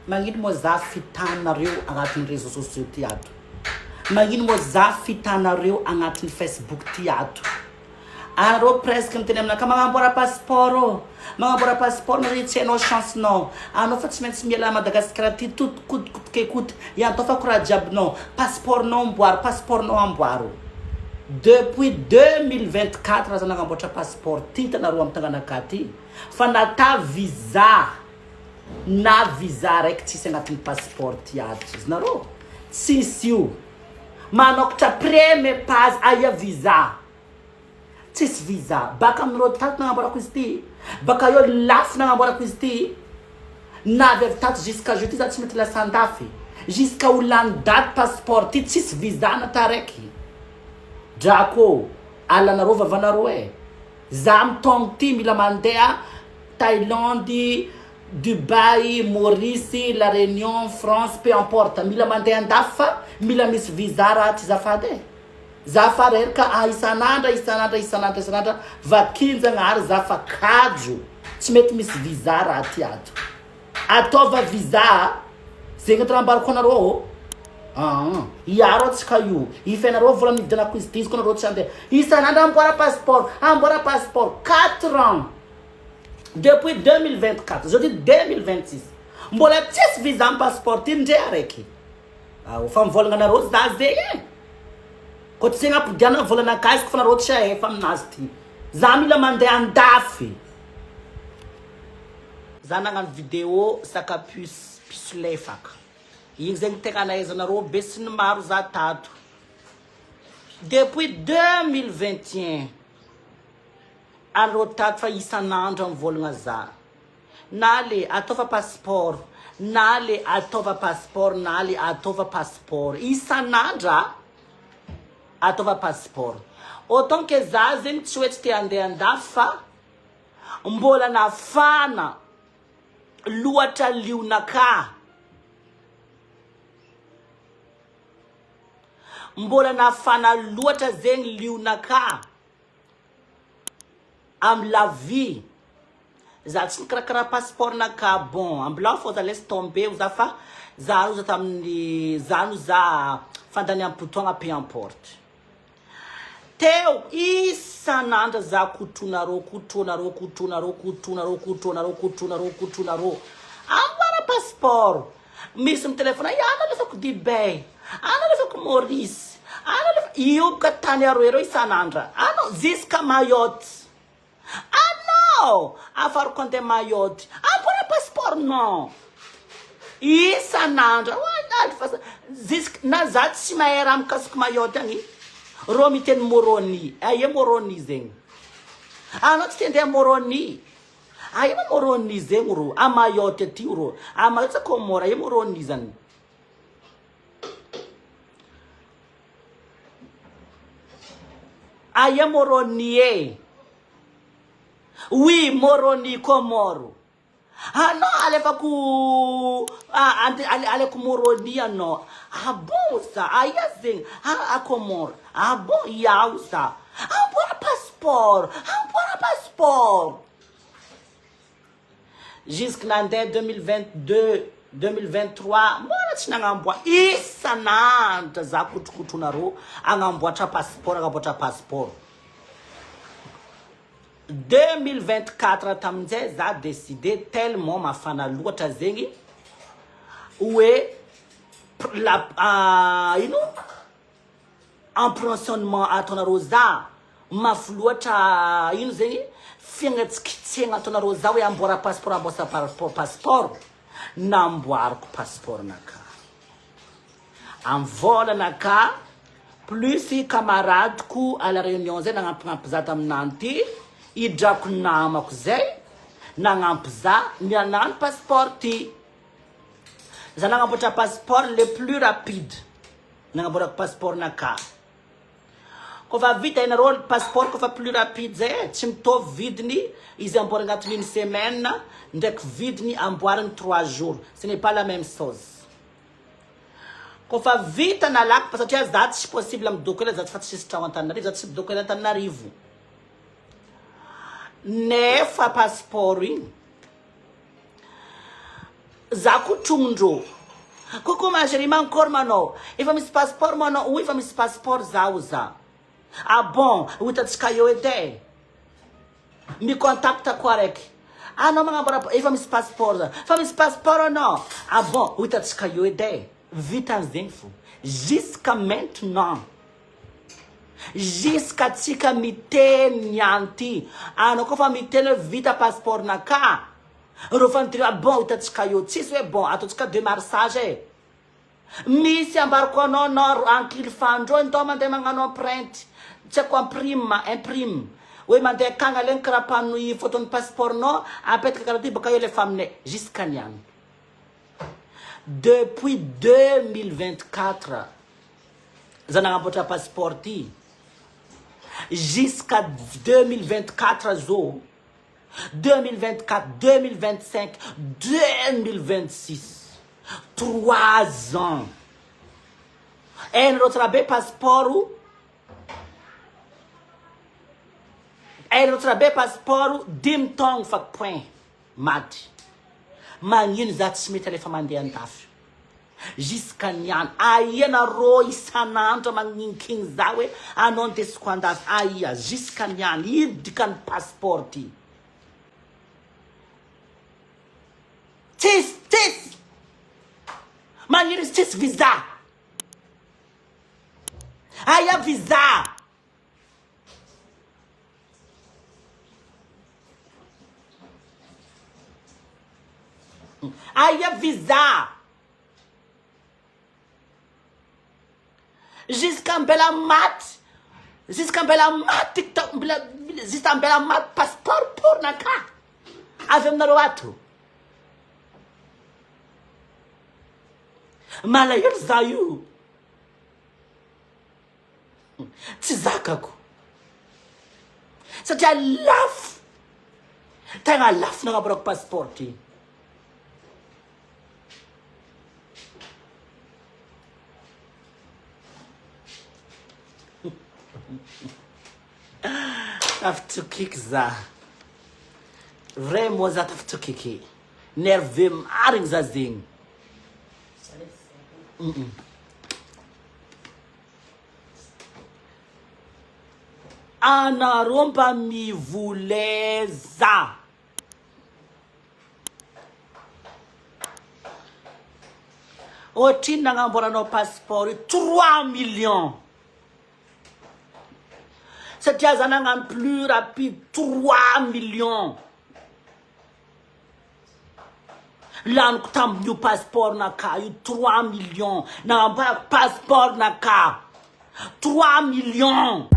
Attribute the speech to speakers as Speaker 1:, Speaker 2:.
Speaker 1: Magnino moa za fitanareo agnatin'ny réseaux sociaux ty ato? Magnino moa za fitanareo agnatin'ny Facebook ty ato? Anareo presque miteny aminakahy magnamboara passeport ô, magnamboara passeport nareo tsy hainao chance nao, anao fa tsy maintsy miala Madagascar aty tout coute coute que coute, iantofako raha jiabinao, passeport nao amboaro, passeport nao amboaro. Depuis 2024 za nagnamboatra passeport ty hitanareo amy tagnanakahy ty fa nata visa. Na visa raiky tsisy agnatin'ny passeport ty ato izy nareo tsisy io manokatra premier page aia visa tsisy visa baka amin'ireo tato nagnamboarako izy ty baka eo lafo nagnamboarako izy ty na avy avy tato jusqu'à jeudi za tsy mety lasa andafy jusqu'à ho lany daty passeport ty tsisy visa na taraiky drako alanareo vavanareo e za mitôgno ty mila mandeha Thaïlande, Dubaï, Maurice, La Réunion, France, peu importe, mila mandeha andafy fa mila misy visa raha tsy zafady e! Za fa reraka ah isan'andra isan'andra isan'andra isan'andra vakin-jagnahary za fa kajo tsy mety misy visa raha ty ato. Ataova visa a! Zegny edy raha ambarako anareo ô! Aa hiaro antsika io, ifenareo vola nividianako izy ty izy koa nareo tsy andeha. Isan'andro amboara passeport, amboara passeport, quatre ans. Depuis 2024, aujourd'hui 2026, mbola tsisy visa am passeport ty ndre araiky. Ao fa mivolagna anareo za zegny e. Koa tsy zegny ampodiana volanakahy izy koa fa nareo tsy ahefa aminazy ty. Za mila mandeha andafy. Za nagnano vidéo sac à puce, pisolefaka. Igny zegny tegna nahaizanareo be sy ny maro za tato. Depuis 2021. Arô tato fa isan'andro mivolagna za. Na le ataova passeport, na le ataova passeport, na le ataova passeport. Isan'andra ataova passeport. Autant que za zegny tsy hoe tsy te handeha andafy fa mbola nafana loatra lionakà. Mbola nafana loatra zegny lionakà. Am la vie za tsy nikarakara passeport naka bon ambilao fô za laisse tomber za fa za aloha za tamin'ny za aloha za fandaniam-potoagna peu importe teo isan'andro za kotronareo kotronareo kotronareo kotronareo kotronareo kotronareo kotronareo amboara passeport Misy mitelefona eh anao alefako Dubai, anao alefako Maurice, anao alefako, io boka tany aroe reo isan'andra, anao jusqu'à Mayotte, anao afariko andeha Mayotte, amboara passeport non, isan'andra, alefasa jusqu' na za tsy mahay raha mikasiky Mayotte agny, reo miteny Moroni, aia Moroni zegny, anao tsy te andeha Moroni. Aia ma Moroni zegny rô? A Mayotte aty rô. A Mayotte sa Comores? Aia Moroni zany? Aia Moroni e? Oui, Moroni, Comores. Anao alefako aleko Moroni anao. Ah bon za? Aia zegny? Ah, a Comores. Ah bon? Iaho za. Amboara passeport! Amboara passeport! Jusque nandeha 2022, 2023 mbola tsy nagnamboa isan'andro za kotrokotronareo agnamboatra passeport agnamboatra passeport. 2024 tamin'izay za décidé tellement mafana loatra zegny hoe la ino Empressonnement ataonareo za mafy loatra ino zegny fiagnatsikitsegna ataonareo za hoe amboara passeport amboasa passeport namboariko passeport naka am vola naka plus camaradeko à la réunion zay nagnampignampy za taminany ty idrako namako zay nagnampy za nianano passeport ty za nagnamboatra passeport le plus rapide Nagnamboarako passeport naka. Kôfa vita hainareo ny passeport kôfa plus rapide zay e, tsy mitovy vidiny izy amboarigna agnatin'ny une semaine ndraiky vidiny amboarigny trois jours, ce n'est pas la même chose. Kôfa vita nalako fa satria za tsy possible midoko ela za fa tsisy tragno Antananarivo, za tsy midoko ela Antananarivo. Nefa passeport igny. Za koa trognondrô. Coucou ma chérie, mankôry manao? Efa misy passeport moa anao? Oui efa misy passeport za oza. Ah bon, ho hitantsika eo edy e. Mi contact koa araiky. Anao magnamboara efa misy passeport za. Fa misy passeport anao? Ah bon, ho hitantsika eo edy e. Vitan'zegny fo. Jusqu'à maintenant. Jusqu'à tsika miteny niany ty. Anao koa fa miteny hoe vita passeport naka. Reo fa niteny hoe bon hitantsika eo. Tsisy hoe bon ataontsika demarçage e. Misy ambarako anao nord ankilifandroy ndao mandeha magnano empreinte tsy haiko imprime imprime hoe mandeha akagny alaigny karapan'ny photo-n'ny passeport-nao apetaka karaha ty baka eo alefa aminay jusqu'à niany depuis 2024 za nagnamboatra passeport ty jusqu'à 2024 zao 2024, 2025, 2026 trois ans hainareo tsara be passeport hainareo tsara be passeport dimy taogno fa point maty magnino za tsy mety alefa mandeha andafy jusqu'à niany aia nareo isan'andro magninkigne za hoe anao ndesiko andafy aia jusqu'à niany ino dikan'ny passeport ty tsisy tsisy magniry izy tsisy visa aia visa Aia visa? Jusqu'à mbela maty, jusqu'à mbela maty tiktok mbola jusqu'à mbela maty passeport pour naka avy aminareo ato. Malahelo za io. Tsy zakako satria lafo, tegna lafo nagnamboarako passeport ty. Tafitsokiky za, vraiment za tafitsokiky, nerveux marigny za zegny. Anareo mba mivoleza. Ohatrinona nagnamboaranao passeport io? Trois millions. Satria za nagnano plus rapide trois millions. Laniko tamin'io passeport naka io trois millions. Nagnamboarako passeport naka trois millions.